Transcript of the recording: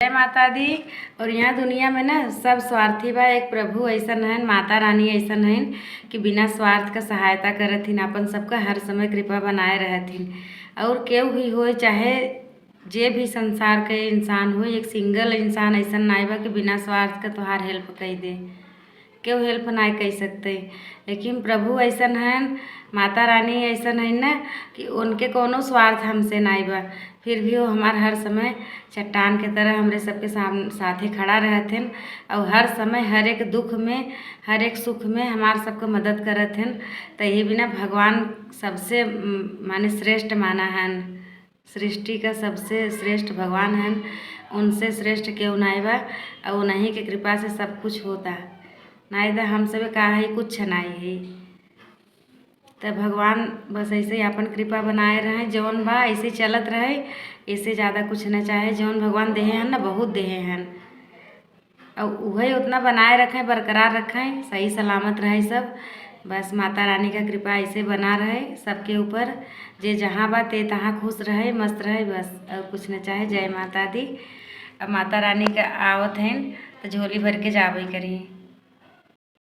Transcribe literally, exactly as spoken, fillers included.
जय माता दी। और यहाँ दुनिया में ना सब स्वार्थी बा, एक प्रभु ऐसन हन, माता रानी ऐसन हन कि बिना स्वार्थ का सहायता करत हिन, अपन सबका हर समय कृपा बनाए रहत हिन। और केहू भी होए, चाहे जे भी संसार के इंसान होए, एक single इंसान ऐसन नाई बा कि बिना स्वार्थ का तोहार help कई दे। केहू help नाई कई सकते, लेकिन प्रभु ऐसन हन, माता रानी ऐसन हन ना कि उनके कोनो स्वार्थ हमसे नाई बा, फिर भी वो हमार हर समय चट्टान के तरह हमरे सबके साम-, साथे खड़ा रहत हन और हर समय, हर एक दुख में, हर एक सुख में हमार सबके मदद करत हन। त ये बिना भगवान सबसे, म, माने श्रेष्ठ माना हन, सृष्टि का सबसे श्रेष्ठ भगवान हन, उनसे श्रेष्ठ केहू नाई बा। और उन्हीं के कृपा से सब कुछ होता, नाई त हम सब का है, कुछ नाई है। त भगवान बस ऐसे ही अपन कृपा बनाए रहे, जौन बा ऐसे ही चलत रहे, ऐसे ज़्यादा कुछ न चाहे। जौन भगवान देहे हन ना, बहुत देहे हन, और उहे उतना बनाए रखें, बरकरार रखें, सही सलामत रहे सब। बस माता रानी का कृपा ऐसे बना रहे सबके ऊपर, जे जहाँ बा ते तहाँ खुश रहे, मस्त रहे, बस और कुछ न चाहे। जय माता दी। अब माता रानी का आवत हन तो झोली भर के जाबे करी।